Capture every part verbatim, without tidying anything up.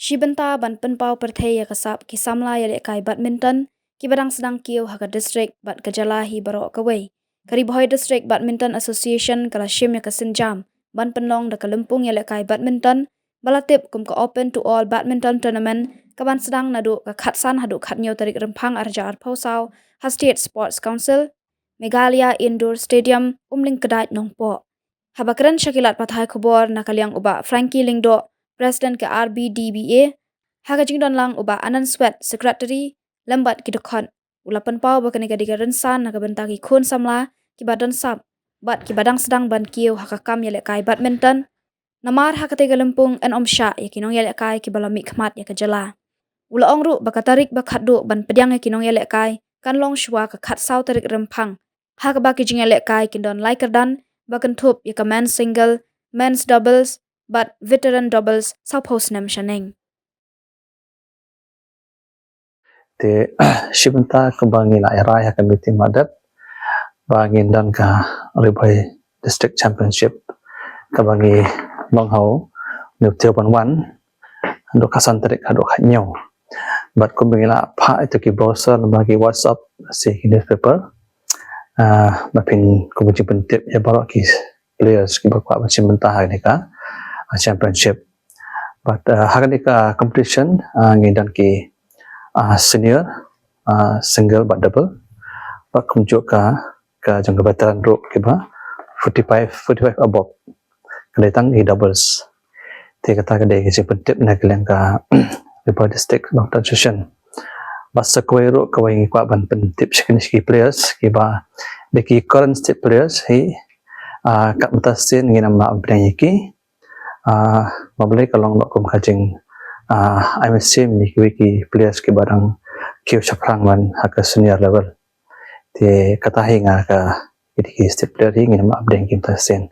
Shi bynta ban pynpaw pyrthei ïa ka sap ki samla ïalehkai badminton kiba dang sdang kiew ha ka district bad ka jylla hi baroh kawei, ka Ri Bhoi District Badminton Association ka la shim ïa ka sienjam ban pynlong da ka lympung ïalehkai badminton ba la tip kum ka Open to All Badminton Tournament, kaban sdang naduh ka khatsan haduh khathynñiew tarik Rymphang arhajar arphew saw ha State Sports Council, Meghalaya Indoor Stadium, Umling Kdait, Nongpoh. Haba kren sha ki lad pathai khubor na ka liang u Bah Frankie Lyngdoh, President ka R B D B A, ha ka jingdon lang u Bah Anand Swet, Secretary, lem bad ki dkhot, u la pynpaw ba kane ka dei ka rynsan na ka bynta ki khun samla kiba don sap bad kiba dang sdang ban kiew ha ka kam ïalehkai badminton. Namar ha katei ka lympung yn ym shah ïa ki nongïalehkai kiba la mihkhmat ïa ka jylla. U la ong ruh ba ka tarik ba khatduh ban pdiang ïa ki nongïalehkai kan long shuwa ka khatsaw tarik Rymphang, ha kaba ki jingïalehkai kin don lai kyrdan ba kynthup ïa ka men's single, men's doubles bad veteran doubles sawphew snem shaneng. Te shi bynta kaba ngi la ïarai ha ka meeting ba dep ba ngin don ka Ri Bhoi District Championship kaba ngi long ha u New Tioban Wan, haduh ka san tarik haduh khathynñiew. Bad kumba ngi la phah ïa ki brochure namar ki WhatsApp, shi ki newspaper, ah, ba phin kumba jingpyntip ïa baroh ki players kiba kwah ban shim bynta ha kane ka, ah, championship. Bad, ah, ha kane ka competition, ah, ngi don ki, ah, senior, ah, single bad double. Bad kumjuh ka, ka jong ka veteran ruh kiba forty-five, forty-five above. Ka dei tang ki doubles. Te kata ka dei ka jingpyntip na ka liang ka Ri Bhoi District Badminton Association. Bad sa kawei ruh kawei ngi kwah ban pyntip sha kine ki players kiba dei ki current state players hi, ah, katba mynta sien ngin ym lah ban pdiang ïa ki. Ah, ba balei ka long noh kum ka jing, ah, ai mynsiem ïa kiwei ki players kiba dang kiew shaphrang ban ha ka senior level. Te kata hi nga ka, ïa ki state player hi ngin ym lah ban pdiang ki mynta sien.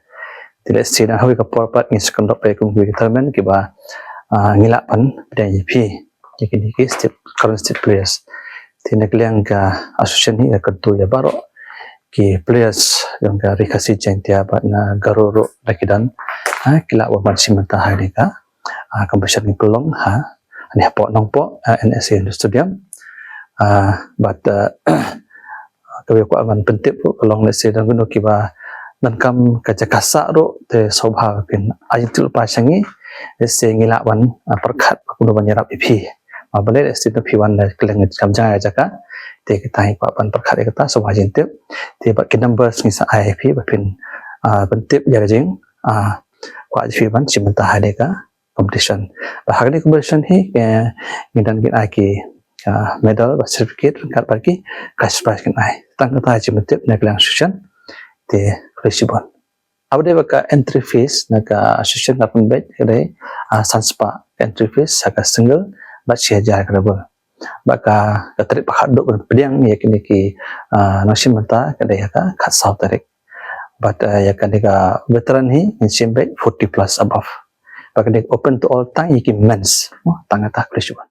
Te lehse na kawei ka por pat ngin sa kyndop ïa kum kiwei ki tournament kiba, ah, ngi lah ban pdiang ïa phi, ïa kine ki state, current state players. Te na ka liang ka association hi ka kyntu ïa baroh ki players jong ka Ri Khasi Jaiñtia bad na Garo ruh lada ki don, ah, ki lah ban shim bynta ha kane ka, ah, competition ngi pynlong ha, hangne hapoh Nongpoh, ah, N S A Indoor Stadium. Ah, bad, ah, kaba kwah ban pyntip ruh ka long lehse don kino kiba donkam ka jaka sah ruh, te sngewbha phin ai jingtip lypa sha ngi, lehse ngi lah ban, ah, pyrkhat ba kumno ban ïarap ïa phi. Ba balei lehse phi wan na ka liang kam jaka, te kita ngi kwah ban pyrkhat ïa kata, sngewbha jingtip. Te bad ki numbers ngi sa ai ïa phi ba phin, ah, pyntip ïa ka jing, ah, kwah jong phi ban shim bynta ha kane ka competition. Bad ha kane ka competition hi, eh, ngi dang kin ai ki, ah, medal bad certificate ryngkat bad ki cash prize kin ai. Tang kata jingpyntip na ka liang association. Te khublei shibun. Haba dei ba ka entry fees na ka association ka pynbeit ka dei, ah, san spah entry fees ha ka single bad shi hajar ka double. Bad ka, ka tarik ba khatduh ban pdiang ïa kine ki, ah, nongshim bynta ka dei ha ka khatsaw tarik. Bad, ah, ïa kane ka veteran hi ngin shim beit forty plus above. Bad ka dei open to all tang ïa ki men's. Oh, tang kata, khublei shibun.